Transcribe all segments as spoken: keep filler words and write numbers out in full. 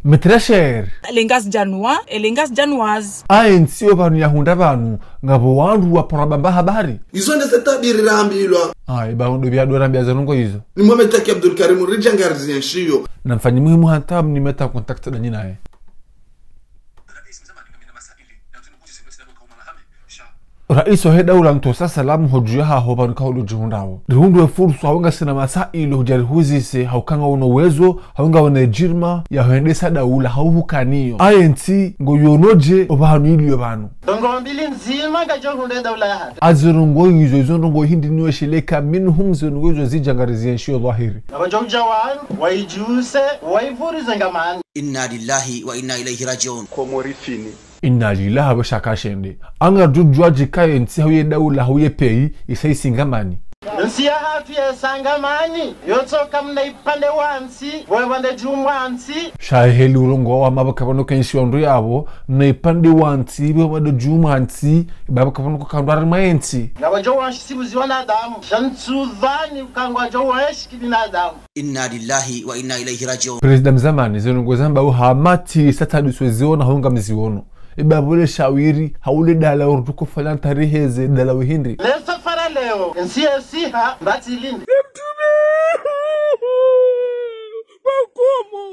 Mes très chers. Les Ngazidjanois et les Ngazidjanoises. Aye ntsi yo pvanu yahundra pvanu, ngapvo wandru wapvora bamba habari. Izo nde ze tabiri rambilwa. Ah, iba ndo pvia ndo rambia ze ndrongoo izo. Ni Mohamed Taki Abdul Karim, ridjangarizie ntsi yo. Na mfanyi muhimu hata mnimeta contact nda nyi naye. Raisi wahe daula ntsosa salamu hodju yahaho pvanu kaho ndo djihundrawo. Rihundre fursa hau ngasina masaili hudja rihuzise hau kanga uno uwezo, hau nga una djirma, ya hwendesa daula hau hukaniyo. Aye ntsi ngoyono dje opvahanu iliyo pvanu. Ndrongoo mbili ndzima ngadjo hundre daula yahatru. Aze ndrongoo izo, izo ndrongoo hindri niwesheleka, minhum ze ndrongoo izo zidjangarizie ntsi yo dhwahiri. Ngapvadjo udja wanu, wayidjuse, wayivurize ngamani. Inna lillahi wa inna ilayhi rajiun. Komori fini. Inna lillahi, apvo shaka shende. Anga djudjuwa djika ye ntsi hau ye daula hau ye pays, isa isi ngamani. Ntsi yahatru yesa ngamani, yotsoka mna ipvandre wa ntsi, pvo ipvandre djumwa ntsi. Sha heli urongowa wamba pvapvo kapvanu kentsi wandru yapvo, mna ipvandre wa ntsi, pvo ipvandre djumwa ntsi, pvapvo kapvanu kandru harimwa ye ntsi. Ngapvadjo wanshi sibuzi wanadamu, sha ntsudhani ukangwadjo wanshi kibinadamu. Inna lillahi wa inna ilayhi rajiun. Président mzamani, ze ndrongoo zamba uhamati sataduswe ziona hau ngamziono. Iba pvo le shawiri, hau le dala urutsuko fanya ntariheze dala uhindri. Le safara leo, ntsi yesiha, mbatsi lini.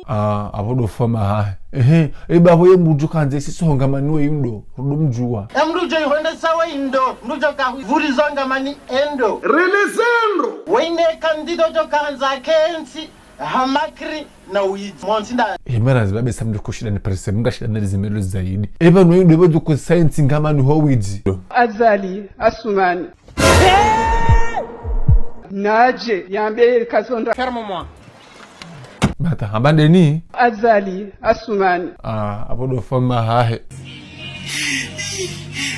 Ah, apvo ndo foma hahe. Ehe, iba pvo ye mdru djo kandze sisi ho ngamani we indo, rudo mdjuwa. E mdru djo ihondesa we indo, mdru djo kahuvurizo ngamani endo. Relezandro. Wende kandida djo kandza kentsi, ha makri na widzi. Mwantsi nda. E mara zibabe sa mdru kushida ni presse, mga shida ni zimelo zaidi. Eba no indo eba djo kusaintsi ngamani ho widzi. Azali Assoumani. Nadje, yambe kazonda. Ferme-moi. Bata, hamba ndeni? Azali Assoumani. Ah, apvo ndo foma hahe.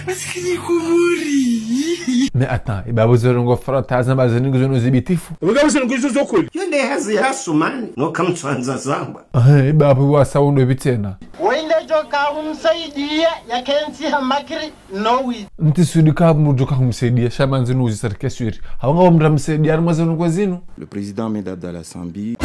Masikini Komori. Mais attends, iba pvo ze ndrongoo fara taza mba ze ndrongoo zono zibitifu. Uga pvo ze ndrongoo izo zo kweli. Yo nde hazi ya Assoumani, no kamtswandza zamba. Eh, iba pvo wasa undo pvi tsena. Wende djo kahumsaidia ya kentsi ha makri. No widzi. Ntsi sudi ka mdru djo kahumsaidia, sha mandzi no uzi sarike swiri. Hau nga wamdra msaidia, harimwa ze ndrongoo zinu. Le président Ahmed Abdallah Sambi.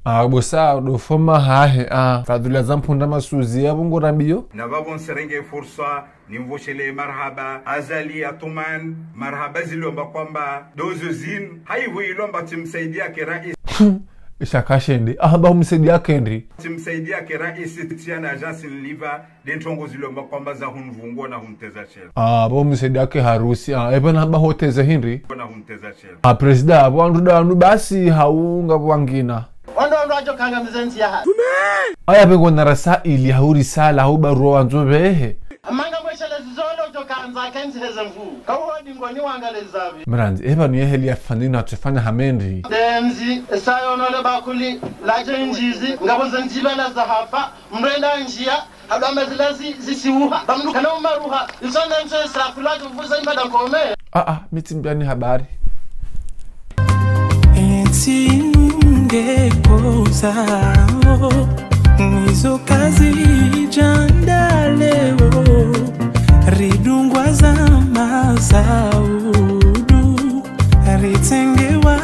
Ah, bo sa, ndo foma hahe, ah, fadhula za mpunda masuzi, yapvo ngo rambiyo. Na pvapvo ntsirenge fursa, nimvoshele marahaba, Azali Assoumani, marahaba zilomba kwamba, ndo zo zinu, haivo ilomba tsimsaidia ke raisi. Ishaka shende, ah, ba humsaidia kendri. Tsimsaidia ke raisi, tsiana agence nliva, nde ndrongoo zilomba kwamba za hunvungo na hunteza shela. Ah, pvo msaidia ke harusi, ah, eba na ba hoteza hindri. Na hunteza shela. Ah, président, apvo wandru nda wanu basi hau ngapvo wangina. Wandru wandru wadjo kangamiza ntsi yahatru. Aya pvengo na rasaili hau risala hau barua wandzo pvehe. Amanga mweshele zizolo djo kandza kentsi heze mvu. Kauho dingoni wangaleza pvi. Mrandzi, eba nu ye heli ya fani na tsofanya hamendri. Nde ntsi, esa yono le bakuli, ladje ndjizi, ngapvo ze ntsi pvala za hafa, mrenda ndjia, hadu amba zila zi-, zisiuha. Ba mdru kana umaruha. Isonde ntso esrafula tuvuza imba da kome. Ah, ah, mi tsi mbiani habari. Eti nge koza, nizo kazi djandaleo, ridungwa za mazaudu, ritsengewa